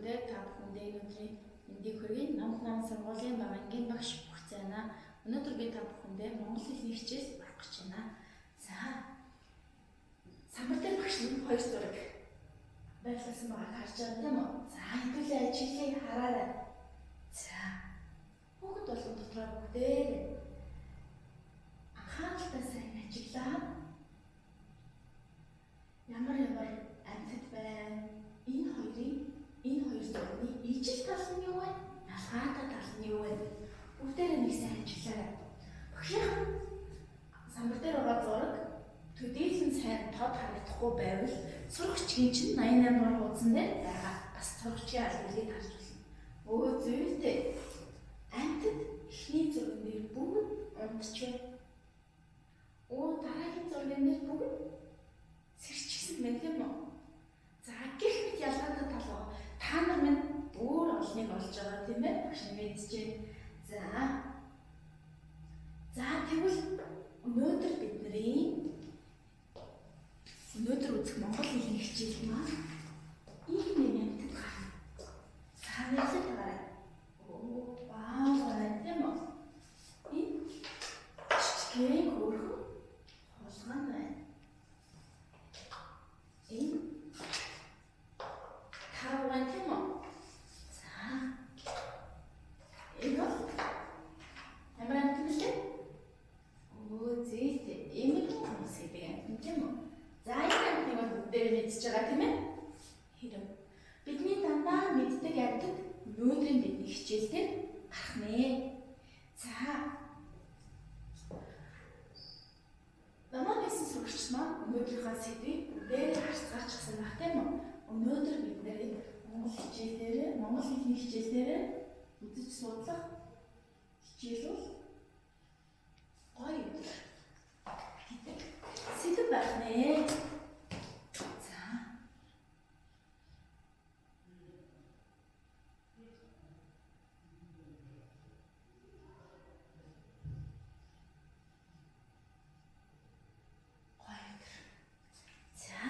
мэндийг та бүхэндээ энэ өдрийн мэндийг хүргэе. Номх нам сургуулийн бага ангийн багш Бүхцайна. Өнөөдөр би та бүхэндээ монгол хэлний хичээл орох гэж байна. За. Самбар дээр багш нь хоёр зураг байрлуулсан байгааг харж байгаа тийм үү? За, хэдүүлээ ажиглыг хараарай. За. Хүүхэд болгон дотроо бүгдээрээ анхааралтай сайн ажиглаад ямар ямар амьтад байна. Энэ хоёрын энэ хоёр зургийн ижил тал нь юу вэ? Ялгаатай тал нь юу вэ? Бүгдээрээ нэг сайн ажиглаарай. Багшийнхан самбар дээр байгаа зураг төдийлөн сайн тод харагдахгүй байвал сурагчгийн чинь 88 дугаар хуудсан дээр байгаа. Бас сурагчийн албалыг харж болно. Өө зүйтэй. Амьтад эхний зурган дээр бүгд унтж байна. Өө дараагийн зурган дээр бүгд сэрчсэн байна тийм үү? За гэх мэт ялгаатай тал байгаа. Та нар минь өөр олныг олж байгаа тийм ээ? Багш нь мэдэж байна. За. За тэгвэл өнөөдөр бидний өнөөдөр үзэх монгол хэлний хичээл маань ийм нэг амьтад гарна. За нэрлээд байгаарай. Оо, вау байна тийм үү? Энэ жижигхэн хөөрхөн хулгай байна. Энэ тав байна тийм үү? За. Энэ бол ямар амьтан бэ? Өө зүйтэй. Эмэгэн хүмүүс гэдэг амьтан тийм үү? За энэ амьтныг бол бүгдээрээ мэдчихэж байгаа тийм ээ? Хэрэв. Бидний дандаа мэддэг амьтад өнөөдрийн бидний хичээл дээр гарах нэ. За. Намаа байсан сурагч маань өнөөдрийнхөө сэдвийг бүгдээрээ харцгаарчихсан байх тийм үү? Өнөөдөр бид нэр монгол хичээл дээр, монгол хэлний хичээл дээр үзэж судлах хичээл бол гоё өдөр гэдэг сэдэв байх нэ. За. Гоё өдөр. За.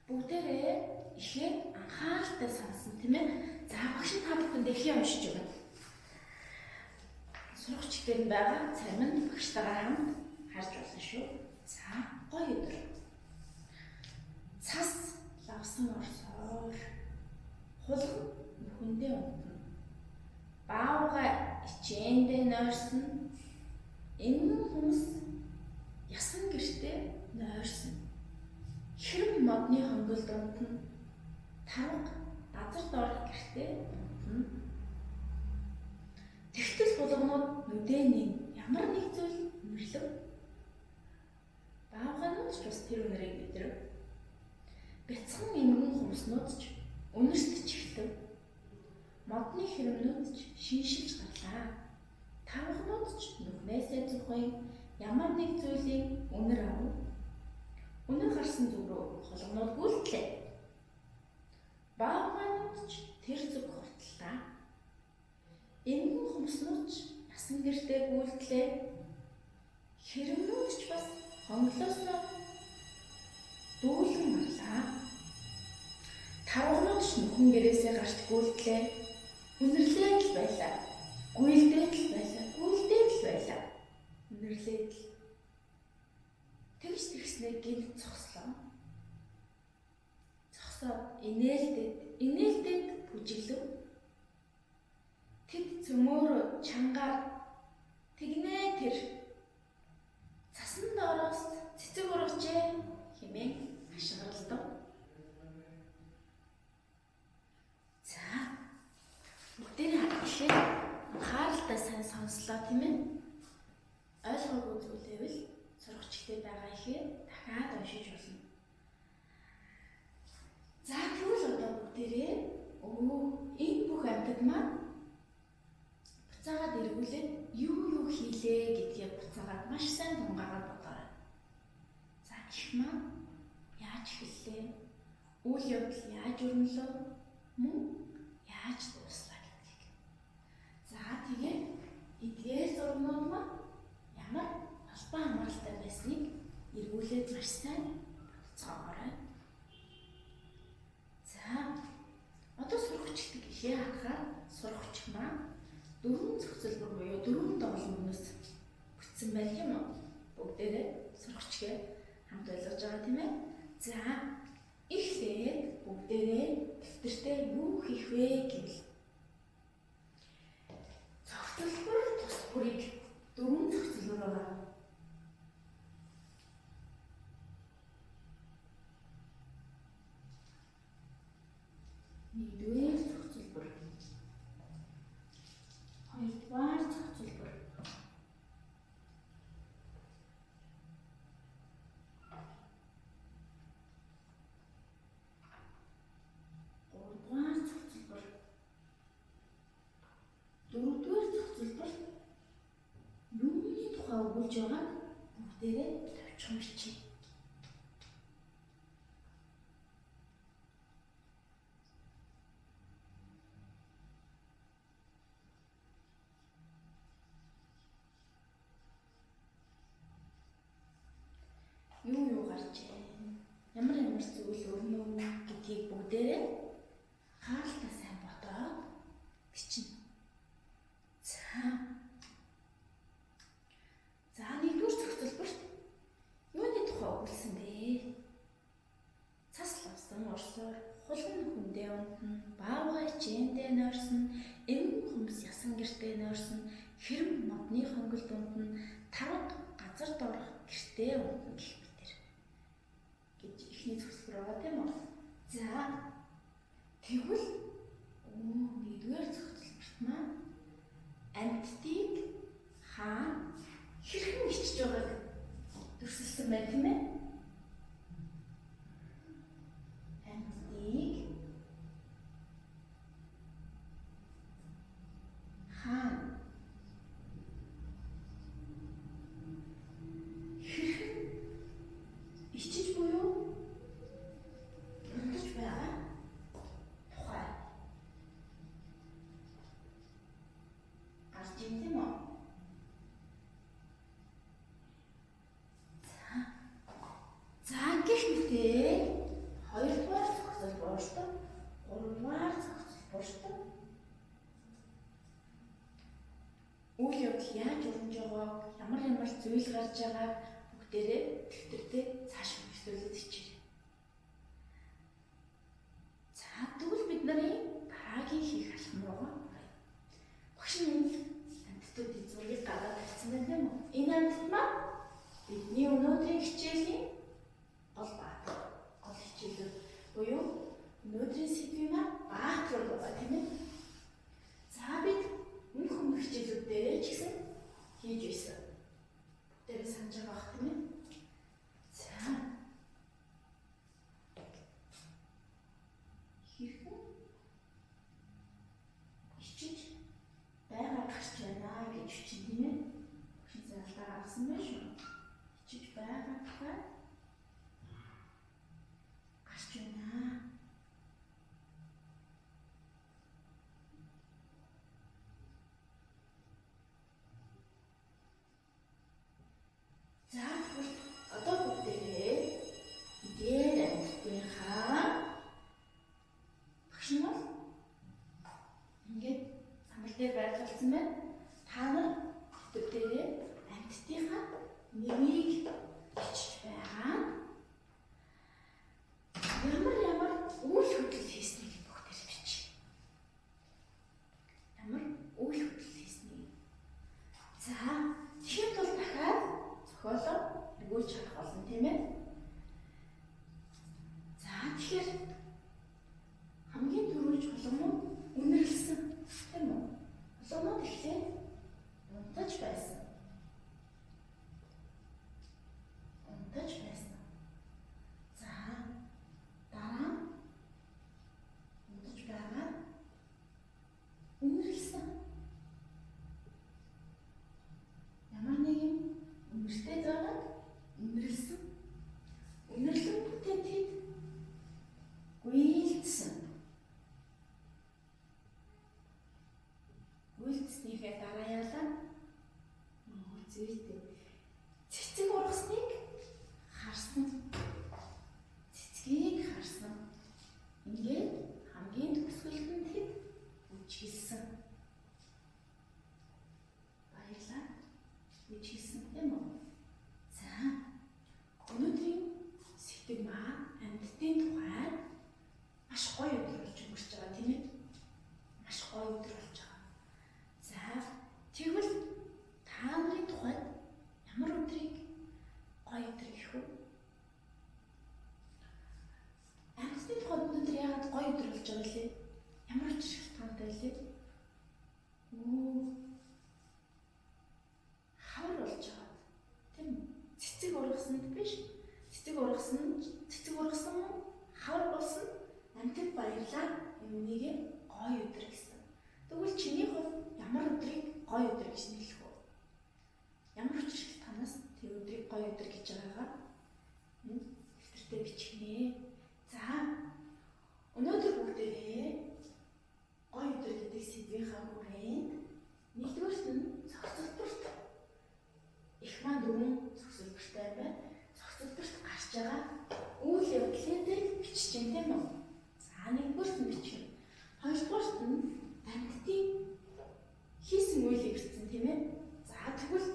Бүгдээрээ ихээр анхааралтай сонсон тийм ээ. За багш нь та бүхэнд ихэн уншиж өгнө. Сурагч дээр нь байгаа царим нь багштайгаа хамт харж болно шүү. За, гоё өдөр. Цас лавсан орсоор хулган нүхэндээ унтна. Баавгай ичээндээ нойрсон. Эмгэн хүмүүс ясан гэртээ нойрсон. Хэрэм модны хонголд унтна. Тарвага газар доорх гэртээ унтна. Тэгтэл хулганууд нүдэнийн ямар нэг зүйл үнэрлэв. Баавгайнууд ч бас тэр үнэрийг мэдрэв. Бяцхан эмгэн хумснууд ч үнэрт чихлэв. Модны хэрэмнүүд ч шиншилж гарлаа. Тавхнууд ч нүхнээсээ зүхэн ямар нэг зүйлийн үнэр авав. Үнэр гарсан зүг рүү хулганууд гүйлтлээ. Баавгайнууд ч тэр зүг хурдлаа. Эмгэн хумснууд ч ясан гэртээ гүйлтлээ. Хэрэмнүүд ч бас хонглоосоо дүүлэн гарлаа. Тавгнууд ч нүхэн гэрээсээ гарч гүйлтлээ. Үнэрлээд л байлаа. Гүйлдээд л байлаа. Гүйлдээд л байлаа. Үнэрлээд л. Тэгж тэгснээ гинт цогслоо. Цогсоод инээлдээд, инээлдээд бүжиглэв. Тэд цөмөөрөө чангаар тэгнэ тэр цасан доороос цэцэг ургажээ хэмээн хашгиралдав. За. Бүгдээрээ ихээр анхааралтай сайн сонслоо тийм ээ. Ойлгоогүй зүйлээвэл сурагчтай байгаа ихээр дахиад уншиж болно. За тэгвэл одоо бүгдээрээ энэ бүх амьтад маань буцаагаад эргүүлээд юу юу хийлээ гэдгээ буцаагаад маш сайн тунгаагаад бодоорой. За их маань яаж эхэллээ? Үйл явдал яаж өрнөлөө? Мөн яаж дууслаа гэдгийг. За тэгээд эдгээр зургнууд маань ямар холбоо хамааралтай байсныг эргүүлээд маш сайн бодцоогоорой. За одоо сурагч дэлхийн хатгаар сурагч маань дөрвөн зохицолбор буюу дөрвөн доголомноос бүтсэн байх юм уу? Бүгдээрээ сурагчгээ хамт ойлгож байгаа тийм ээ. За эхлээд бүгдээрээ дэвтэртээ юу хийх вэ гэвэл зохицолбор тус бүрийг дөрвөн зохицолбор байгаа. Нэгдүгээр зохицолбор, хоёрдугаар зохицолбор, гуравдугаар зохицолбор, дөрөвдүгээр зохицолбор юуны тухай өгүүлж байгааг бүгдээрээ товчхон бичье. Юу гарч байна? Ямар ямар зүйл өрнө гэдгийг бүгдээрээ хаалтаа сайн бодоод бичнэ. За нэгдүгээр зохицолборт юуны тухай өгүүлсэн бэ? Цас лавсан орсоор хулган хүндээ унтна, баавгай чээндээ нойрсон, эмгэн хүмүүс ясан гэртээ нойрсон, хэрэм модны хонголд унтна, тарга газар доорх гэртээ унтна гэх мэтэр гэж эхний зохицолбор байгаа тийм үү? За тэгвэл нэгдүгээр зохицолборт маань амьтдыг хаан хэрхэн ичж байгааг дүрсэлсэн байна тийм ээ? Амьтдыг хаан хэрхэн ичиж буюу унтаж байгаа тухай гарч ийн тийм үү? За гэх мэтээр хоёрдугаар зохицолборт, гуравдугаар зохицолборт үйл явдал яаж өрнөж байгааг, ямар ямар зүйл гарч байгааг бүгдээрээ дэвтэртээ цааш үргэлжлүүлээд хичээрэй. За тэгвэл бид нарын дараагийн хийх алхам руугаа багш нь амьтдуудын зургийг гаргаад тавьсан байна тийм үү? Энэ амьтад маань бидний өнөөдрийн хичээлийн гол баатар, гол хичээлүүд буюу өнөөдрийн сэдвийн маань баатрууд байгаа тийм ээ. За бид өмнөх өмнөх хичээлүүд дээрээ ч гэсэн хийж байсан. Бүгдээрээ санаж байгаа бах тийм ээ. За хэрхэн ичиж байгаа гарч байна гэж бичнэ тийм ээ. Багшийн зайлтаа гаргасан байна шүү. Ичиж байгаа тухай гарч байна. За тэгвэл одоо бүгдээрээ эдгээр амьтдынхаа багш нь бол ингээд самбар дээр байрлуулсан байна. Та нар дэвтэр дээрээ амьтдынхаа нэрийг бичиж байгаа. Ямар ямар үйл хөдлөл хийснийг бүгдээр бичье. Ямар үйл хөдлөл хийснийг. За тэгэхэд бол дахиад зохиолоо эргүүлж харах болно тийм ээ. За тэгэхээр хамгийн түрүүнд чулуунууд үнэрлсэн тийм үү? Чулуунууд эхлээд унтаж байсан. Унтаж байсан. За дараа нь унтаж байгаа үнэрлсэн. Ямар нэгэн үнэртэй байгааг үнэрлсэн. Үнэрлэнгүүтээ тэд гүйлдсэн. Гүйлдснийхээ дараа яалаа? Зүйтэй. Цэцэг ургасныг харсан. Цэцгийг харсан. Ингээд хамгийн төгсгөлд нь тэд Үүнийг гоё өдөр гэсэн. Тэгвэл чиний хувьд ямар өдрийг гоё өдөр гэж нэрлэх вэ? Ямар учиртай танаас тэр өдрийг гоё өдөр гэж байгаагаа дэвтэртээ бичихнэ. За, өнөөдөр бүгдээрээ гоё өдөр гэдэг сэдвийнхаа хүрээнд нэгдүгээрт нь зохицолборт их маань дөрвөн зохицолбортой байна. Зохицолборт гарч байгаа үйл явдлыг бичиж байна, тийм үү? За, нэгдүгээрт нь бичих. Хоёрдугаарт нь амьтдын хийсэн үйлийг бичсэн, тийм ээ? За, тэгвэл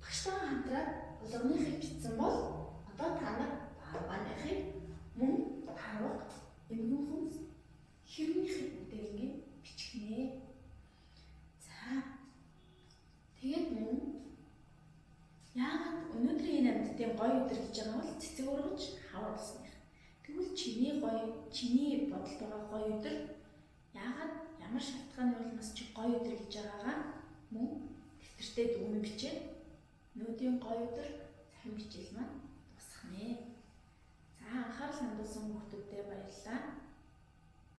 багштайгаа хамтраад булганыхыг бичсэн бол одоо та нар баавгайныхыг мөн тарвага, эмгэн хүнс, хэрнийхийг бүгдээрээ бичихнэ. За, тэгээд мөн яагаад өнөөдрийн энэ амьтдын гоё өдөр гэж байгаа бол цэцэг ургаж хавар болсных. Тэгвэл чиний гоё, чиний бодолд байгаа гоё өдөр яагаад, ямар шалтгааны улмаас чи гоё өдөр гэж байгаагаа мөн дэвтэртээ дүгнэн бичээд өнөөдрийн гоё өдөр цахим хичээл маань дуусгана. За, анхаарал хандуулсан хүмүүстээ баярлалаа.